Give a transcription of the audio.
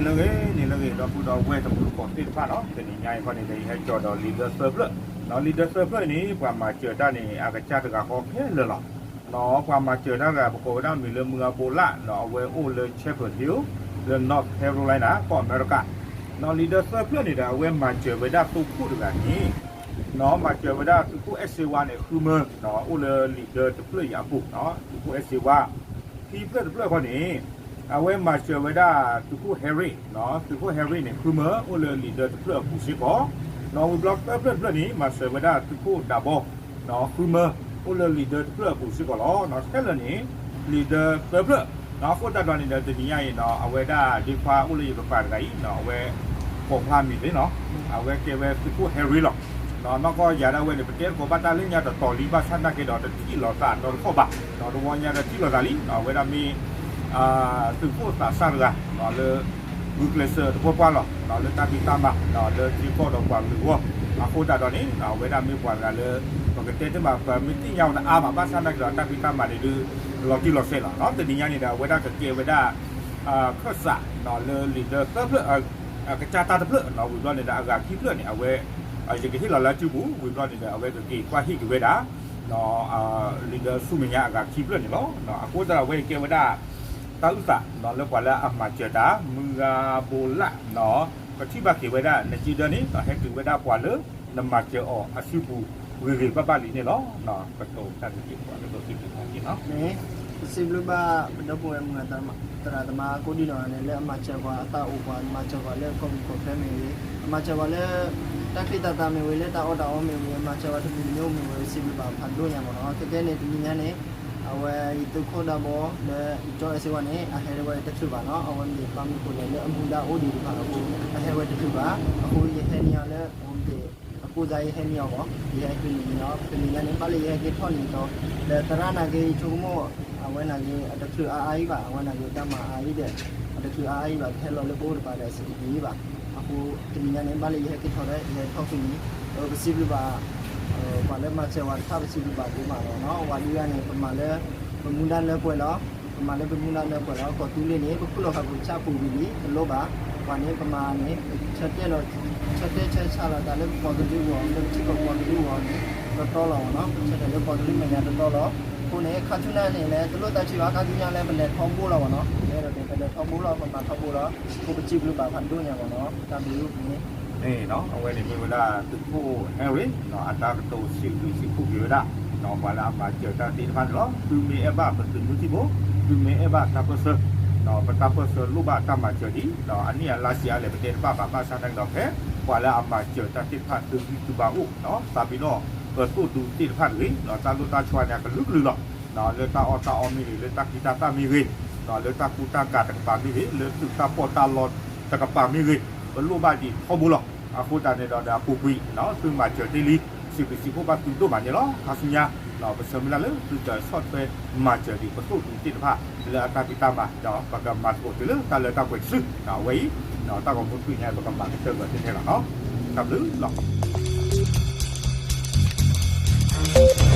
လၢဂ့ၤန့ၣ်လၢဂ့ၤ ဒီပုၢ်ဒီဝဲၢ်တံၤသကိးသ့ၣ်တဖၣ်နီၤ, တနံၤညါအံၤဃီန့ၣ်ဒီး ယဟဲကၠီဒီး leader သၢဖျၢၣ်, leader သၢဖျၢၣ်အံၤန့ၣ် ပှၤမၤစၢၤတၢ်န့ၣ် အကစၢ်တဂၤဃီခဲလၢာ်လီၤ. ပှၤမၤစၢၤတၢ်တဂၤ ပကိးဝဲဒၣ်မံၤလၢ မုၢ်အါဘိလၣ်, အဝဲအိၣ်လၢ Chapel Hill လၢ North Carolina ကီၢ်အမဲရကၤ, leader သၢဖျၢၣ်န့ၣ်ဒီး အဝဲမၤစၢၤဝဲဒၣ်သုးခိၣ်တဂၤန့ၣ် မၤစၢၤဝဲဒၣ်သုးခိၣ်အဲၣ်စ့ဝါန့ၣ် ဃုမၢ, အိၣ်လၢ leader တဖျၢၣ်အံၤအပူၤ, သုးခိၣ်အဲၣ်စ့ဝါ, ခံဖျၢၣ်တဖျၢၣ်ဃီန့ၣ် အဝဲမၤစၢၤဝဲဒၣ်သုးခိၣ် Harry, သုးခိၣ် Harry န့ၣ် ဃုမၢ အိၣ်လၢ leader တဖျၢၣ်အပူၤစ့ၢ်ကီး, ဝံၤဘျီသၢဖျၢၣ်တဖျၢၣ်န့ၣ် မၤစၢၤဝဲဒၣ်သုးခိၣ်ဒးဘီ, ဃုမၢ, အိၣ်လၢ leader တဖျၢၣ်အပူၤစ့ၢ်ကီးလီၤ. ခဲလၢာ်န့ၣ် leader သၢဖျၢၣ်, အဃိသတးဒီးန့ၣ်ဒီး တနံၤညါအံၤနီၤ အဝဲဒၣ်ဒ့ခွါအိၣ်လၢယကပၤတဂၤအံၤနီၤ အဝဲ ကိးဖျါမံၤသ့နီၤ, အဝဲကဲဝဲသုးခိၣ် Harry လီၤ. နီၢ်ကီၢ်ယၤဒၣ်ဝဲန့ၣ် ပတဲသကိးဘၣ်တၢ်လၢညါတတီၤလံ ဘၣ်ဆၣ်သနာ်က့ဒီး တထံၣ်လိာ်သးနီတခီၣ်ဘၣ်, တဝီညါဒီးထံၣ်လိာ်သးလံ, အဝဲဒၣ်မ့ၢ် သုးခိၣ်သးစၢ်တဂၤ လၢ ဂုာ်ကျဲးစၢးတပှၢ်ပှၢ်လီၤ, လၢတၢ်ဖံးတၢ်မၤ လၢထံကီၢ်ဒီးပှၤကလုာ်အဂီၢ်, အဃိသတးဒီးန့ၣ် အဝဲဒၣ်မ့ၢ်ပှၤတဂၤလၢ ပကတဲတမံၤ ပမ့ၢ်သ့ၣ်ညါအီၤတအါဘၣ်, ဘၣ်ဆၣ်သနာ်က့ဒီး တၢ်ဖံးတၢ်မၤန့ၣ်ဒုး လီၤတံၢ်လီၤဆဲးလီၤ. တနံၤညါန့ၣ်ဒီး အဝဲဒၣ်ကကဲဝဲဒၣ် ခၢၣ်စး လၢ leader သၢဖျၢၣ် အကစၢ်တၢ်တဖျၢၣ်, ဝံၤဘျီန့ၣ်ဒီး အဂၤခံဖျၢၣ်န့ၣ် အဝဲ ယကဟ့ၣ်လီၤလၢအစုပူၤ, ဝံၤဘျီန့ၣ်ဒီး အဝဲကက့ၤကွၢ်ဟ့ၣ်က့ၤဝဲဒၣ် leader ဆူမဲာ်ညါအဂၤခံဖျၢၣ်န့ၣ်လီၤ. အဃိသတးဒီး အဝဲကဲဝဲဒၣ် တၢ်အုၣ်သး လၢပှၤလၢအမၤစၢၤတၢ် မုၢ်ဂၤဘိလၣ် ပထံၣ်ဘၣ်က့ၤဝဲဒၣ် နစ့ဒၢန့ၣ် ဟဲတုၤဝဲဒၣ်ပှၤလၢ နမၤစၢၤအီၤအစုပူၤ ဂ့ၤဂ့ၤဘၣ်ဘၣ်လံန့ၣ်လီၤ. ပကတိၤတၢ်က့ၤပှၤကတိၤစံးဘျုးဖးက့ၤနီၤ, ပစံးဘျုးဘၣ် ပဒီပုၢ်ဝဲၢ်မုၢ်ဂၤသရၣ်သမါကိးဒံနီၢ်ဂၤဒဲး လၢအမၤစၢၤပှၤ အသးအိၣ်ပှၤ မၤစၢၤပှၤလၢကီၢ်ပူၤကီၢ်ချၢမ့ၢ်ဂ့ၤ, အမၤစၢၤပှၤလၢ တၢ်ချံတၢ်သၣ်မ့ၢ်ဂ့ၤ လၢတၢ်အီၣ်တၢ်အီမ့ၢ်ဂ့ၤ အမၤစၢၤပှၤတမံၤမံၤမ့ၢ်ဂ့ၤ စံးဘျုးဘၣ်ဖးဒိၣ်ညါမ့ၢ်နီၤ. ခဲကဲန့ၣ် တနံၤညါန့ၣ် အဝဲယသုးခိၣ်ဒးဘီ လၢယကၠီအဲၣ်စ့ဝါန့ၣ် အဟဲဝဲတချုးဘၣ်နီၤ, အဝဲမ့ၢ်ပှၤမုၢ်ခိၣ်လဲၤလၢအမူဒါအိၣ်ဒံးတဖၣ်အဃိ အဟဲဝဲတချုးဘၣ်, အဃိယဟဲန့ၢ်အီၤလၢ အဝဲမ့ၢ် အကိးစါယဟဲန့ၢ်အီၤဘၣ်, ယဟဲချုးန့ၢ်အီၤ တနံၤညါန့ၣ် ဘၣ်လၢယဟဲက့ၤထီၣ်န့ၣ်ဒီး ဒီးသရၣ်နာ်က့ ယဆိကမိၣ် အဝဲနာ်က့ အတချုးအါအါအံၤဘၣ်, အဝဲနာ်က့ တၢ်မၤအါအံၤဒီး အတချုးအါအံၤဘၣ် ကဟဲလီၤလၢပအိၣ်တပၤဒီး အဆင်တပြေဘၣ်. အဃိ တနံၤညါန့ၣ် ဘၣ်လၢယဟဲက့ၤထီၣ်ဒီး ယဟဲထီၣ်ဃုာ်န့ၣ် ပစံးဘျုးဘၣ် ပှၤလၢမၤစၢၤဝဲတဖၣ် ပစံးဘျုးဘၣ်ဒိၣ်မးလီၤနီၤ. ဝဲဒုးဂၤန့ၣ် ပမၤလၢ ပမူဒါလၢပှဲၤလီၤ, ပမၤလၢပမူဒါလၢပှဲၤလီၤ. ကီၢ်သူလ့ၤန့ၣ် ပခူၣ်လီၤဃာ်ပူၤဆၣ်ပူၤဝံၤလံ တလိၣ်ဘၣ်. ပှၤန့ၣ် ပမၤန့ၣ် ဆၢတဲာ်လီၤ ဆၢတဲာ်ဆၢဆၢလီၤသးလၢပပှၤကလုာ်အဂီၢ် လၢပထံပကီၢ်ပှၤကလုာ်အဂီၢ်န့ၣ် တီတီလီၤနီၤ, ဆၢတဲာ်လၢပှၤကလုာ်မဲာ်ညါတီတီလီၤ. အဃိန့ၣ် ခါဆူညါန့ၣ်လဲၣ် တလိၣ်တၢ်ဆံးဘၣ်, ခါဆူညါလဲၣ် ပလဲၤထီဘိလီၤဘၣ်နီၤ, လဲၤဒီးန့ၣ် ပလဲၤထီဘိလီၤ ပမၤထီဘိလီၤ. အဃိပစံးဘျုးဘၣ်ဖးဒိၣ်ညါဘၣ်နီၤ, တၢ်ဘျုးန့ၣ် အဝဲန့ၣ်မ့ၢ်ဝဲဒၣ်သုးခိၣ် Harry အတၢ်ကတိၤစံးဘျုးစံးဖှိၣ်က့ၤဝဲဒၣ် ပှၤလၢအမၤစၢၤတၢ်သ့ၣ်တဖၣ်န့ၣ်လီၤ. သုမ့ၢ်အဲၣ်ဘၣ်ပသုးမုၢ်သံၣ်ဘိ, သုမ့ၢ်အဲၣ်ဘၣ်တၢ်ပၢၢ်ဆၢ, ပတၢ်ပၢၢ်ဆၢလိၣ်ဘၣ်တၢ်မၤစၢၤဒံး, အနံၣ်အလါစံးအါလဲၣ် ပတဲတဘၣ်ဘၣ်, ဘၣ်ဆၣ်သနာ်က့ဒီး ဖဲပှၤလၢအမၤစၢၤတၢ်သ့ၣ်တဖၣ်သုဂံၢ်သုဘါအိၣ်, သးပ့ၤနီၣ်ပသိၣ်ဒူသ့ၣ်တဖၣ်တဂ့ၤ, တၢ်လိၣ်တၢ်ဆီန့ၣ် အကလုာ်ကလုာ်လီၤ. လၢတၢ်အီၣ်တၢ်အီမ့ၢ်ဂ့ၤ, လၢတၢ်ဖံးတၢ်သၣ်မ့ၢ်ဂ့ၤ, လၢတၢ်ကူတၢ်ကၤတကပၤမ့ၢ်ဂ့ၤ, လၢသုးတၢ်ပီးတၢ်လီတကပၤမ့ၢ်ဂ့ၤ, ပလိၣ်ဘၣ်ဒံးထီဘိလီၤ. အဃိသတးန့ၣ်ဒီး ဒီးအပူၤကွံာ် သုမၤစၢၤတ့ၢ်လံ, စံးဘျုးစံးဖှိၣ်ဘၣ်သုဒိၣ်မးန့ၣ်လီၤ. ခါဆူညါ ပဆၢမုၢ်လၢ်လၢသုကဆီၣ်ထွဲမၤစၢၤဒံးပသိၣ်ဒူသ့ၣ်တဖၣ် လၢအတၢ်ဖံးတၢ်မၤဒီး ပကမၤသကိးတုၤလၢတၢ်လၢတၢ်ပှဲၤတစု, အဝဲအံၤ တၢ်ဂီၤမူတဖုညါ ပကမၤကတၢၢ်ကီးထဲထဲလီၤနီၤ. တၢ်ဘျုးလီၤ.